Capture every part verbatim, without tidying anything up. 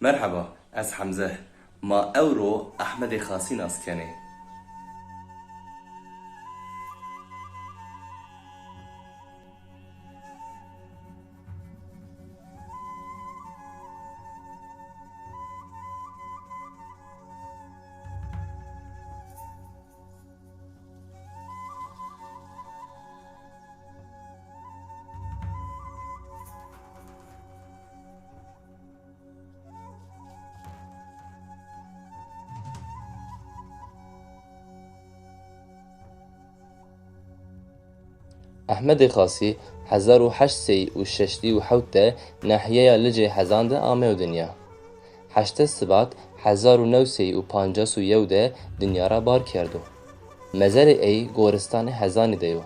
Merheba, ez Hemze. Ma ewro Ehmedê Xasî nas kenê. Ehmedê Xasî hezar û heşt sey û şeştî û hewt de nahîyeya Licê Hezan de ameyo dinya. Heştê Sibat hezar û new sey û pancas û yew de dinya ra bar kerdo. Mezerê ey goristanê Hezanî de yo.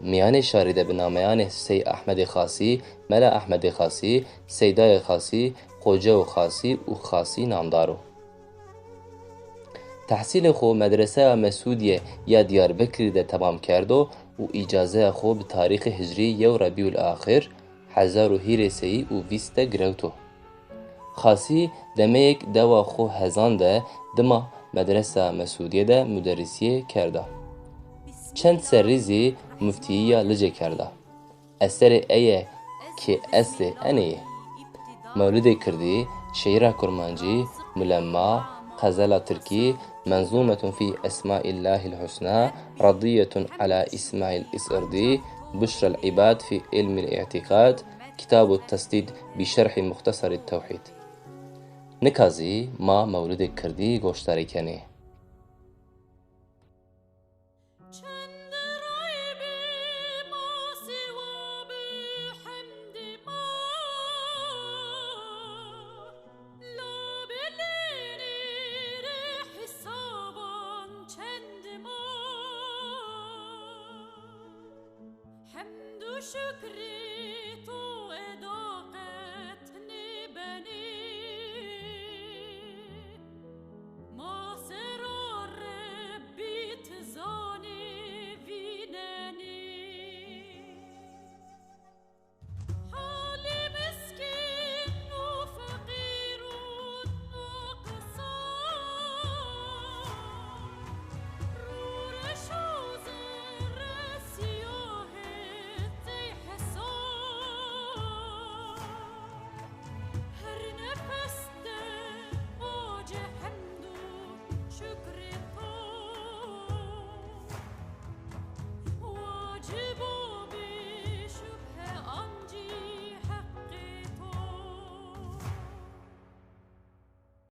Mîyanê şarî de bi nameyanê Sey Ehmedê Xasî, Mela Ehmedê Xasî, Seydayê Xasî, Xoceyo Xasî û Xasî namdar o. Tehsîlê xo Medreseya Mesûdîye ya Diyarbekirî de temam kerdo û îcazeya xo bi tarîxê hicrî yew Rebîul Axir hezar û hîrê sey û vîst de girewto. Xasî demeyêk dewa xo Hezan de dima Medreseya Mesûdîye de muderrisîye kerda. Çend serrî zî muftîyîya Licê kerda. Eserê eye ke estê enê yê: Mewlidê Kirdî, şîîra kurmancî, mulemma, xezela tirkî, Menzûmetun fî Esmaîllahîl Husna, Radîyetun ala Îsmaîl Îs'irdî, Buşrel Îbad fî Îlmîl Îtîqad, Kitabu Tesdîd bi Şerhî Muxtesarî Tewhîd. Nika zî ma Mewlidê Kirdî goşdarî kenê. Çend ray bi ma sîwa bi hemdê ma, labelênê rê hisaban çend ma. Hemd û şukrê